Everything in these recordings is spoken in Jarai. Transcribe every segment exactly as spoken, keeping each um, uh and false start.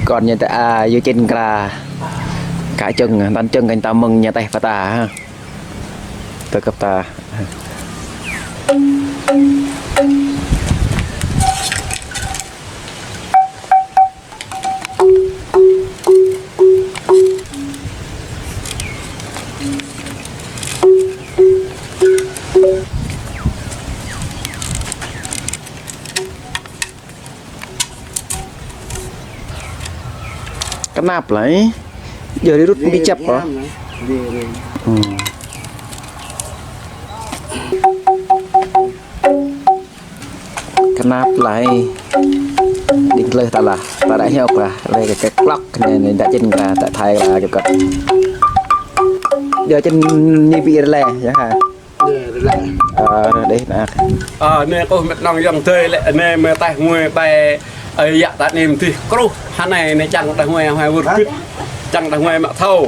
Kon ñu tơ a, yua čin kra. Kă čơ̆ng, tăn čơ̆ng kơ ñu ta mơ̆ng ñu tĕh pơta, ha. Tơ kơp ta. Kơnăp laih. Jơ̆ rĭ rut ƀing čăp kơ. Hmm. Kơnăp laih. Đing tlơi ta lah. Ta đă hiăp lah. Lĕ kơ klŏk anai, anai đă čin kra, ta thai kra kơ kơt. Jơ̆ čin ñu ƀu rơlĕ, yơh ha. Ơ, rơlĕ. Ơ, rơlĕ đeh nă. Ơ, anai kâo met nong yŏng tơi lĕ, anai mơ̆ tĕh ngui ƀai, ơ, yă ta anai mơ̆ tih kruh, hơnai anai čang tĕh ngui hmâo wơr bit, čang tĕh ngui mă thâo,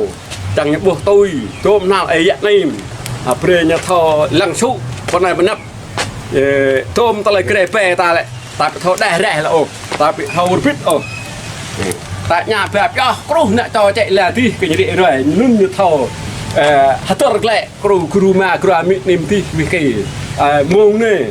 čang ñu ƀuh tui, tôm nal ơi yă anai. Ơ, brơi ñu thâo lăng su, pơ anai pơnăp. Ơ, tôm tơlơi krê pê ta lĕ, ta ƀu thâo đeh reh lĕ ôh, ta ƀu thâo wơr bit ôh. Ta ña ba pioh kruh nă čô čĕ la dih kơ ñu rĭ ruai, anŭn ñu thâo, ơ, hơdơr glaĭ. Kru gru ma gru amĭ anai mơ̆ tih wih kơ. Ơ, mông anai.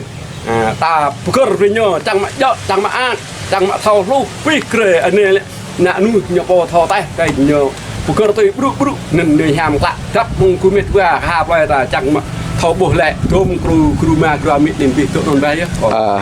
Ơ, ta pơgơ̆r brơi ñu, čang mă djơ̆, čang mă ăt, čang mă thâo hluh, wih krê anai lĕ. Nă nuh ñu pô thâo tĕh, kơ ñu pơgơ̆r tui brŭ brŭ, anŭn ñu hiam klă. Dăp mơ̆ng gơmơi dua, ha plơi ta čang mă thâo ƀuh lĕ, tôm kru gru ma gru amĭ anai mơ̆ tih tŭ anŭn bah yơh. Ơ.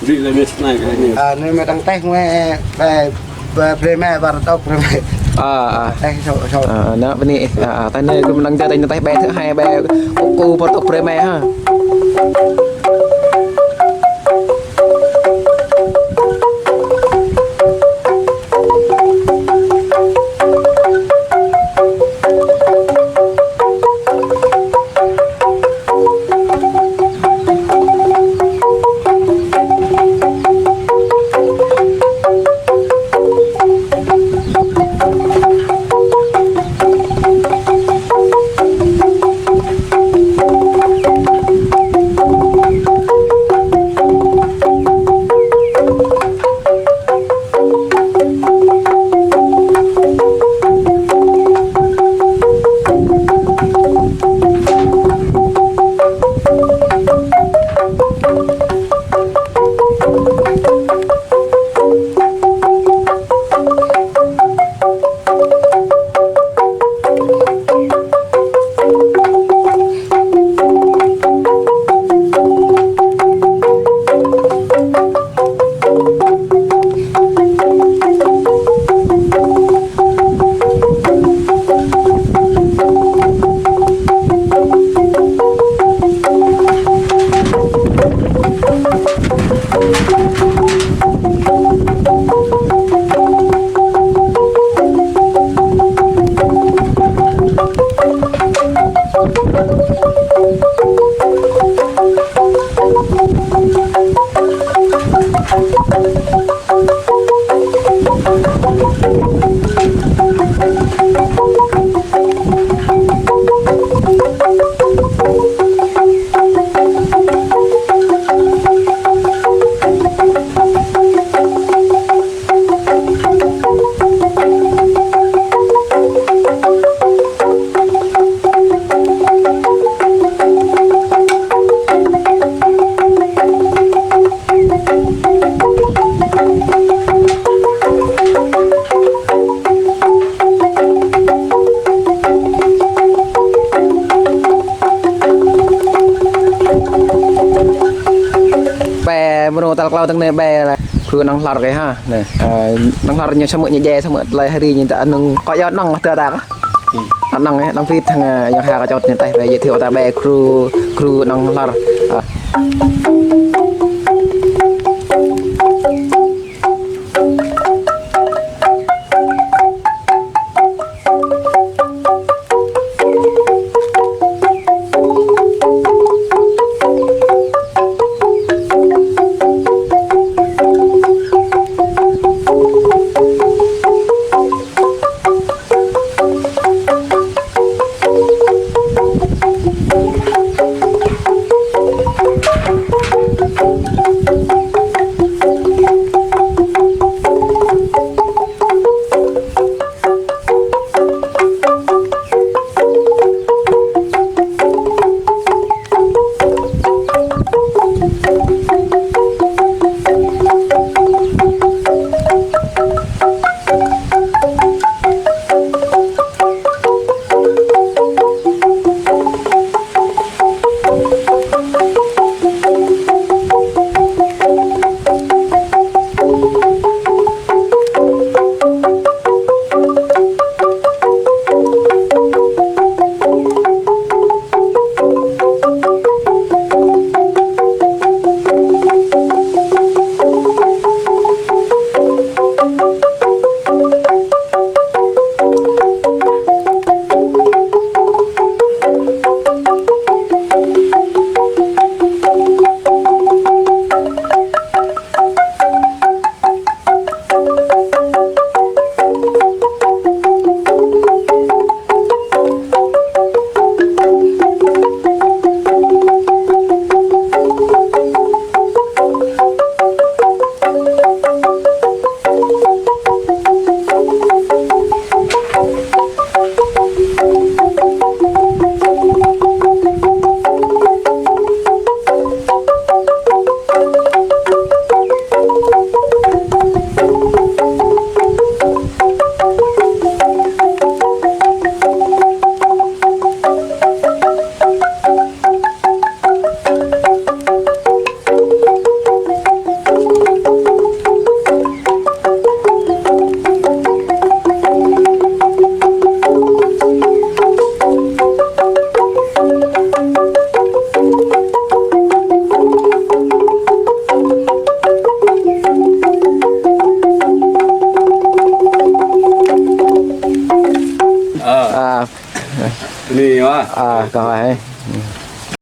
Ri lĕ mĕt anai kơ anai. Ơ, anai mĕt đang tĕh ngui, ƀe, ƀe, brơi mĕ, ƀar tŏk brơi mĕ. Ơ, ơ. Tĕh sŏ, sŏ. Ơ, ơ, nă, bơni, ơ, ơ, tơnai kơ mơnăng jơ̆ tĕh, tĕh ƀe thơ hai ƀe, kôk kôk ƀar tŏk brơi mĕ ha. Ơ, mơ̆ng tal klâo tơ̆ng anai ƀĕ, kru năng hlor kơ ha. Anai, ơ, năng hlor ñu samơ̆ ñu jĕ samơ̆ tơlơi hari ñu ta năng kơ yua năng ta ta. Năng, ơ, năng pit hăng, ơ, yang ha kơ čŏt ñu tơ̆ ƀĕ, giới thiệu ta ƀĕ kru, kru năng hlor. Ơ. Ơ. Ơ. Anai, wa. Ơ, kơ hai.